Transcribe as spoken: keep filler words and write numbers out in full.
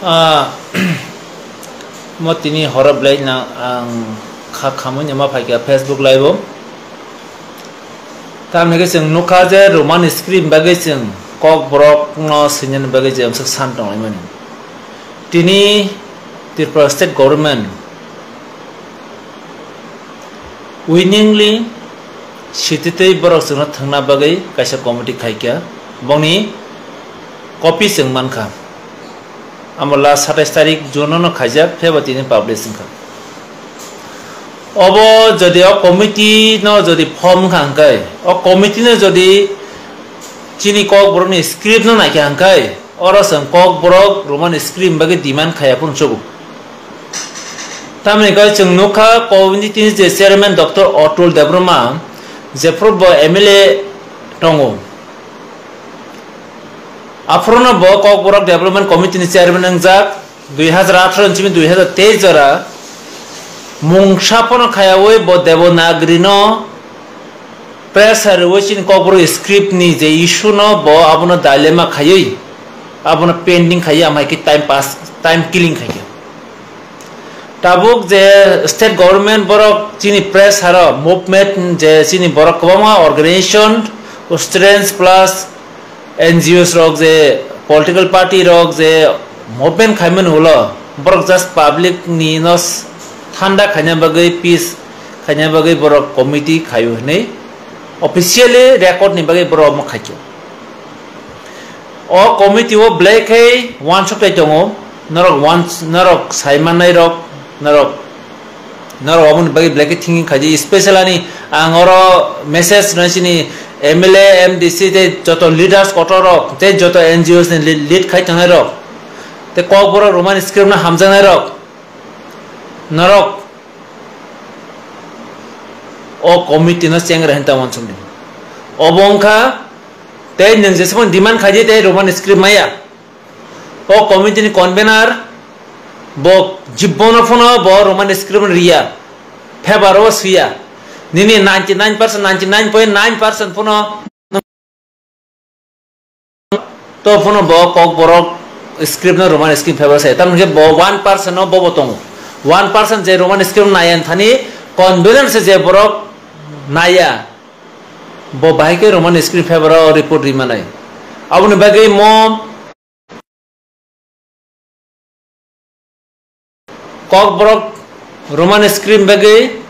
Ah, mo tini horo belai na ang kha khamui ma phaikha Facebook live o. Tamni khe chwng nukha je Roman script bagwi chwng Kokborok no swinani bagwi je amswk san tonglaimani. Tini Tripura state government willingly sititwi borok chwngno thwngna bagwi kaisa committee khaikha, bongni copy chwng mankha. Amo last satais tarik June no khaijak, phebo tini publish wngkha. Obo jodi o committee no jodi form wngkha hwnkhe, o committee no jodi chini Kokborokni script no naikha hwnkhe, oro chwng Kokborok Roman script bagwi demand khaiya phano chugo. Tamni hwnkhe chwng nukha committee ni je chairman Doctor Atul Debbarma, jephru bo M L A tongo. Aphuru no bo Kokborok Development Committee ni chairman wngjak, dui hazar atharo ni simi dui hazar teis jora mungsa phano khayaui bo Devanagari no pressure rwui chini Kokborok script ni je issue no bo abono dilemma khaiwi abono pending khaiwi amhai khe time pass, time killing khaikha. Tabuk je state government borok chini press haro movement je chini borok kwbangma organization, students plus N G Os rok je political party rok je movement khaimani ulo borok just public ni no s-, thanda khaina bagwi, peace khaina bagwi borok committee khaio hinwi officially record ni bagwi borok omo khaikhe. O committee o belai khe uansuk tai tongo, norok uans-, norok sai mannai rok, norok, norok aboni bagwi belai khe thinking khaidi, special ani ang oro message rwnai chini M L A, M D C tei joto leaders kotor rok tei joto N G Os ni lead, lead khai tongnai rok tei Kokborok Roman script no hamjaknai rok, norok o committee no chengra hinwi ta uansukdi. Obo wngkha tei nwng jesukmani demand khaidi tei Roman script maya. O committee ni convener bo jibbono phano bo Roman script no riya, paper o swiya. Nini ninety nine percent, ninety nine point nine percent phano to phano bo Kokborok script no Roman script paper sai. Tamni hwnkhe bo one percent no bobo tongo. One percent je Roman script naya thani convener se je borok naya. Bo bahai khe Roman script paper o report ri manai. Aboni bagwi mo Kokborok Roman script bagwi